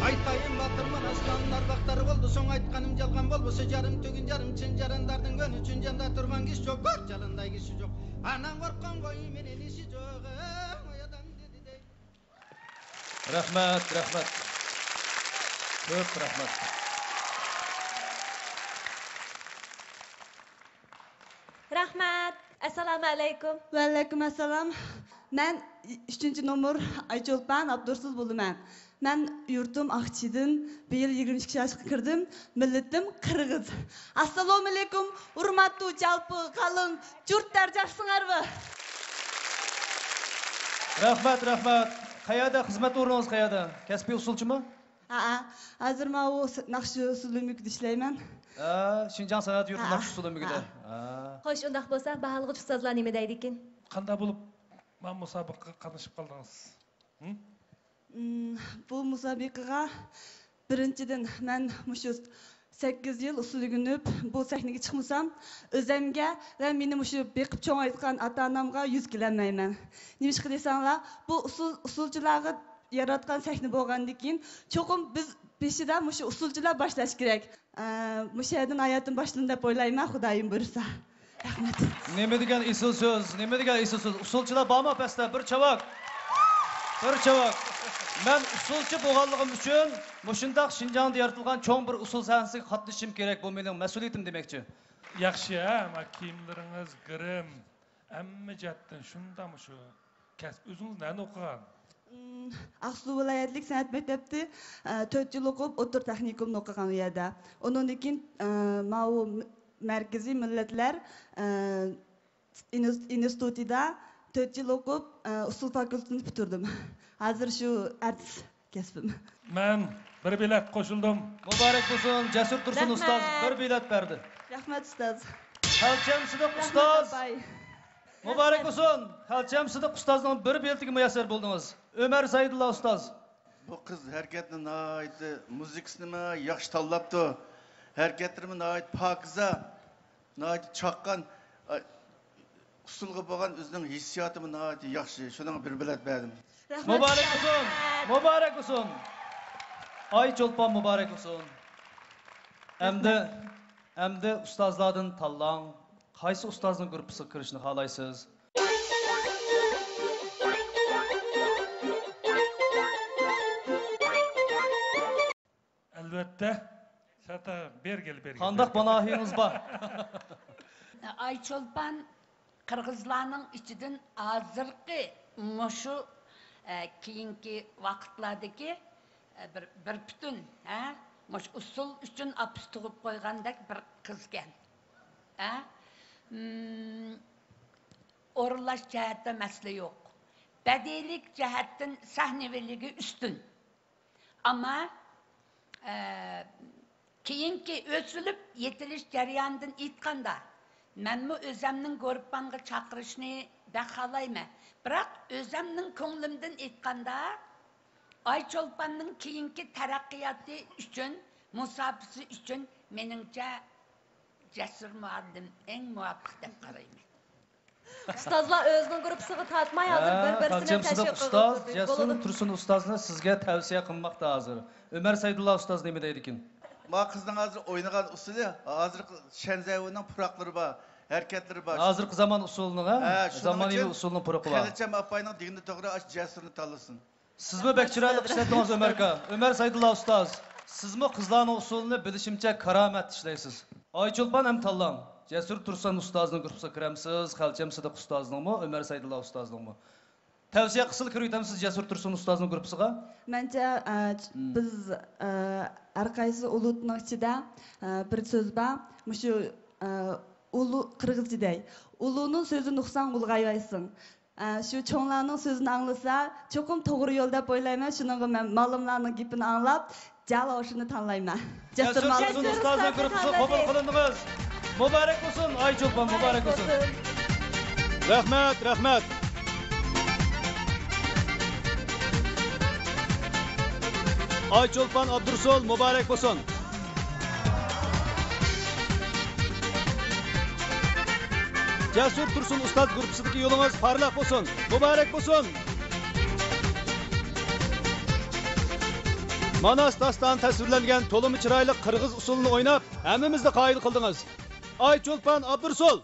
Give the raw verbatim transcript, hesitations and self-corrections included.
ئايتايىن باتۇرمەن ئاسلانلار باقتار بولدۇسۇڭ، ئايتقىنىم يالغان بولمىسا جارىم، تۈگۈن جارىم، چىن جارىم، داردىن گۆنۈ چۈن جاندا تۇرغان كىشى جوق، بار جالىنداي كىشى جوق. ئاناڭ قورققان قوي مېنى نېشى جوق، ئايادام دېدى دەي. رەھمەت، رەھمەت. كۆپ رەھمەت. رەھمەت. ئەسسالامۇ ئەلەيكۇم. ۋەئەلەيكۇم ئەسسالام. مەن ئۈچىنچى نومۇر ئايچولپان ئابدۇرسۇل بولىمەن. مەن يۇرتۇم ئاقچىدىن، بۇ يىل يىگىرمە ئىككى ياشقا كىردىم. مىللىتىم قىرغىز. ئەسسالامۇ ئەلەيكۇم، ھۆرمەتلىك جالپى، قالىن، جۇرت دەرجەسىڭەر بۇ. رەھمەت، رەھمەت. قەيەردە خىزمەت ئورنىڭىز، قەيەردە؟ كەسپىي ئۇسسۇلچىمۇ؟ ھەئە، ھازىر ماۋۇ س-، ناخشا ئۇسسۇل ئۆمىكىدە ئىشلەيمەن. ھە، شىنجاڭ سەنئەت يۇرتى ھەئە، ناخشا ئۇسسۇل ئۆمىكىدە. ھەئە. ھە. خوش، ئۇنداق بولسا، باھالىغۇچى ئۇستازلار نېمە دەيدىكىن؟ قانداق بولۇپ، مانا مۇسابىقىگە قاتنىشىپ قالدىڭىز؟ ھىم؟ ئىم، بۇ مۇسابىقىگە بىرىنچىدىن، مەن مۇشۇ سەككىز يىل ئۇسسۇل ئۆگىنىپ، بۇ سەھنىگە چىقمىسام، ئۆزەمگە ۋە مېنى مۇشۇ بېقىپ چوڭايتقان ئاتا-ئانامغا يۈز كېلەلمەيمەن. نېمىشقا دېسەڭلار، بۇ ئۇسسۇل، ئۇسسۇلچىلارغا ياراتقان سەھنە بولغاندىن كېيىن، چوقۇم بىز بېشىدا مۇشۇ ئۇسسۇلچىلار باشلاش كېرەك. ئە، مۇشۇ يەردىن ھاياتىم باشلىنىدۇ دەپ ئويلايمەن، خۇدايىم بۇيرۇسا. رەھمەت. نېمە دېگەن ئېسىل سۆز، نېمە دېگەن ئېسىل سۆز. ئۇسسۇلچىلار بارمۇ پەستە؟ بىر چاۋاك. بىر چاۋاك. مەن ئۇسسۇلچى بولغانلىقىم ئۈچۈن مۇشۇنداق شىنجاڭدا يارىتىلغان چوڭ بىر ئۇسسۇل سەھنىسىگە قاتنىشىشىم كېرەك، بۇ مېنىڭ مەسئۇلىيىتىم دېمەكچى. ياخشى، ھە، ما كىيىملىرىڭىز گىرىم، ھەممە جەھەتتىن شۇنداق مۇشۇ كەسىپ. ئۆزىڭىز نەدە ئوقۇغان؟ ئىم، ئاقسۇ ۋىلايەتلىك سەنئەت مەكتەپتە، ئە، تۆت يىل ئوقۇپ، ئوتتۇرا تېخنىكومنى ئوقۇغان ئۇ يەردە. ئۇنىڭدىن كېيىن، ئە، ماۋۇ م-، مەركىزىي مىللەتلەر، ئە، ئىنس-، ئىنستىتۇتىدا تۆت يىل ئوقۇپ، ئە، ئۇسسۇل فاكۇلتېتىنى پۈتتۈردۈم. ھازىر شۇ ئارتىس كەسپىم. مەن بىر بېلەت قوشۇلدۇم. مۇبارەك بولسۇن، جەسۇر تۇرسۇن ئۇستاز رەھمەت. بىر بېلەت بەردى. رەھمەت، ئۇستاز. خەلچەم سىدىق رەھمەت، ئۇستاز. ئاپاي. مۇبارەك رەھمەت. بولسۇن، خەلچەم سىدىق ئۇستازنىڭ بىر بېلىتىگە مۇيەسسەر بولدىڭىز. ئۆمەر سەيدۇللا ئۇستاز. بۇ قىز ھەرىكەتنى ناھايىتى، مۇزىكىسىنىمۇ ياخشى تاللاپتۇ. ھەرىكەتلىرىمۇ ناھايىتى پاكىزە. ناھايىتى چاققان، ئاي، ئۇسسۇلغا بولغان ئۆزىنىڭ ھېسسىياتىمۇ ناھايىتى ياخشى. شۇنىڭغا بىر بېلەت بەردىم. رەھمەت. مۇبارەك بولسۇن! مۇبارەك بولسۇن! ئاي چولپان مۇبارەك بولسۇن! ئەمدى، ئەمدى ئۇستازلاردىن تاللاڭ. قايسى ئۇستازنىڭ گۇرۇپپىسىغا كىرىشنى خالايسىز؟ ئەلۋەتتە، سەتە بەرگىلى، بەرگىلى، قانداق بەرگىلى. پاناھىڭىز بار؟ ئايچولپان قىرغىزلارنىڭ ئىچىدىن ھازىرقى مۇشۇ، ئە، كېيىنكى ۋاقىتلاردىكى، ئە، بىر، بىر پۈتۈن، ھە، مۇشۇ ئۇسسۇل ئۈچۈن ئاپىسى تۇغۇپ قويغاندەك بىر قىزكەن. ھە؟ مم، ئورۇنلاش جەھەتتە مەسىلە يوق. بەدىئىيلىك جەھەتتىن سەھنىۋىلىكى ئۈستۈن. ئەمما، ئە، كېيىنكى ئۆسۈلۈپ يېتىلىش جەريانىدىن ئېيتقاندا، مەنمۇ ئۆزەمنىڭ گۇرۇپپامغا چاقىرىشنى بەك خالايمەن. بىراق ئۆزەمنىڭ كۆڭلۈمدىن ئېيتقاندا، ئايچولپاننىڭ كېيىنكى تەرەققىياتى ئۈچۈن، مۇساپىسى ئۈچۈن مېنىڭچە جەسۇر مۇئەللىم ئەڭ مۇۋاپىق دەپ قارايمەن. ئۇستازلار ئۆزىنىڭ گۇرۇپپىسىغا تارتماي، ھازىر ھە، بىر-بىرسىنى تەكشەپ ئۇستاز قىلغۇزىدۇ. جەسۇر تۇرسۇن ئۇستازنى سىزگە تەۋسىيە قىلماقتا ھازىر. ئۆمەر سەيدۇللا ئۇستاز نېمە دەيدىكىن؟ ما قىزنىڭ ھازىر ئوينىغان ئۇسسۇلى، ھازىرقى شەنزەۋۇنىڭ پۇراقلىرى بار، ھەرىكەتلىرى بار. ھازىرقى زامان ئۇسسۇلىنىڭ، ھە؟ ھە، شۇنىڭ زامانىۋى ئۈچۈن ئۇسسۇلنىڭ پۇرىقى بار. خېلىچەم ئاپاينىڭ دېگىنىگە توغرا ئاشۇ جەسۇرنى تاللىسۇن. سىزمۇ بەك چىرايلىق ئىشلەتتىڭىز، ئۆمەركا. ئۆمەر سەيدۇللا ئۇستاز، سىزمۇ قىزلارنىڭ ئۇسسۇلىنى بىلىشىمچە كارامەت ئىشلەيسىز. ئايچولپان ھەم تاللاڭ. جەسۇر تۇرسۇن ئۇستازنىڭ گۇرۇپپىسىغا كىرەمسىز، خەلچەم سىدىق ئۇستازنىڭمۇ، ئۆمەر سەيدۇللا ئۇستازنىڭمۇ؟ تەۋسىيە قىلسىلا كىرىۋېتەمسىز جەسۇر تۇرسۇن ئۇستازنىڭ گۇرۇپپىسىغا؟ مەنچە، ئە، م. بىز، ئە، ھەر قايسى ئۇلۇتنىڭ ئىچىدە، ئە، بىر سۆز بار. مۇشۇ، ئە، ئۇلۇ قىرغىزچە دەي. ئۇلۇنىڭ سۆزىنى ئۇقساڭ ئۇلغايۋايسىڭ. ئە، شۇ چوڭلارنىڭ سۆزىنى ئاڭلىسا، چوقۇم توغرا يول دەپ ئويلايمەن. شۇنىڭغا مەن مالىملارنىڭ گېپىنى ئاڭلاپ، جەل ئوشۇنى تاللايمەن. جەسۇر جەسۇر مالىم. تۇرسۇن ئۇستازنىڭ گۇرۇپپىسىغا قوبۇل قىلىندىڭىز. مۇبارەك بولسۇن، ئايچولپان، مۇبارەك بولسۇن. رەھمەت، رەھمەت. ئايچولپان ئابدۇرسۇل، مۇبارەك بولسۇن. جەسۇر تۇرسۇن ئۇستاز گۇرۇپپىسىدىكى يولىڭىز پارلاق بولسۇن، مۇبارەك بولسۇن! ماناس داستانى تەسۋىرلەنگەن تولىمۇ چىرايلىق قىرغىز ئۇسسۇلىنى ئويناپ، ھەممىمىزنى قايىل قىلدىڭىز. ئايچولپان ئابدۇرسۇل!